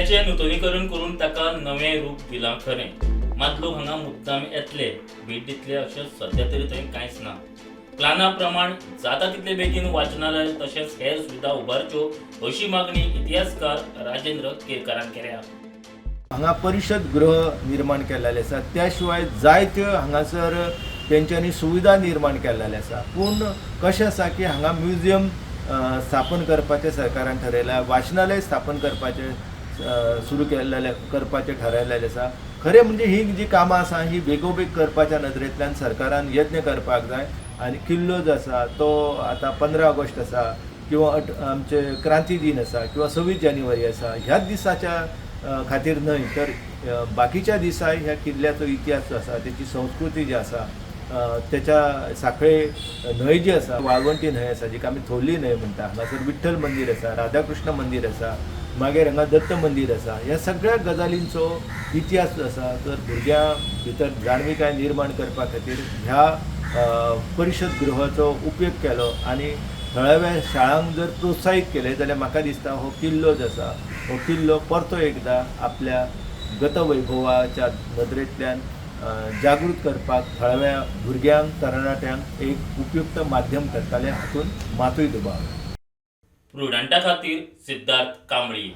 किल्ल्याचें नुतनीकरण करून ताका नवें रूप दिलां खरें, मात लोक हांगा मुद्दाम येतले, भेट दितले अशें सद्या तरी थंय कांयच ना. प्लाना प्रमाण जाता तितले बेगीन वाचनालय तशेंच हेर सुविधा उबारच्यो अशी मागणी इतिहासकार राजेंद्र केरकारान केल्या. हांगा परिशद गृह निर्माण केल्लें आसा. त्या शिवाय जायत्यो हांगासर तेंच्यांनी सुविधा निर्माण केल्लेले आसा. पूण कशें आसा की हांगा म्युजियम स्थापन करपाचें सरकारान ठरयलां, वाचनालय स्थापन करपाचें सुरू केल्लें, करपाचें ठरयलेलें आसा. खरें म्हणजे ही जी कामां आसा ही बेगोबेग करपाच्या नदरेंतल्यान सरकारान यत्न करपाक जाय. आनी किल्लो जो आसा तो आतां 15 ऑगस्ट आसा किंवा आमचे क्रांती दीन आसा किंवा 26 जानेवारी आसा, ह्याच दिसाच्या खातीर न्हय तर बाकीच्या दिसाय ह्या किल्ल्याचो इतिहास जो आसा, तेची संस्कृती जी आसा, तेच्या सांखळे न्हंय जी आसा, वाळवंटी न्हंय आसा, जिका आमी थोरली न्हंय म्हणटा, हांगासर विठ्ठल मंदीर आसा, राधाकृष्ण मंदीर आसा, मागीर हांगा दत्त मंदीर आसा. ह्या सगळ्या गजालींचो इतिहास जो आसा तर भुरग्यां भितर जाणविकाय निर्माण करपा खातीर ह्या परिशद गृहाचो उपयोग केलो आनी थळाव्या शाळांक जर प्रोत्साहीत केलें जाल्यार म्हाका दिसता हो किल्लो जो आसा हो किल्लो परतो एकदां आपल्या गतवैभवाच्या नदरेंतल्यान जागृत करपाक थळाव्या भुरग्यांक, तरणाट्यांक एक उपयुक्त माध्यम थारतलें, हातूंत मातूय दुबाव ना. प्रुडंटा खातीर सिद्धार्थ कांबळी.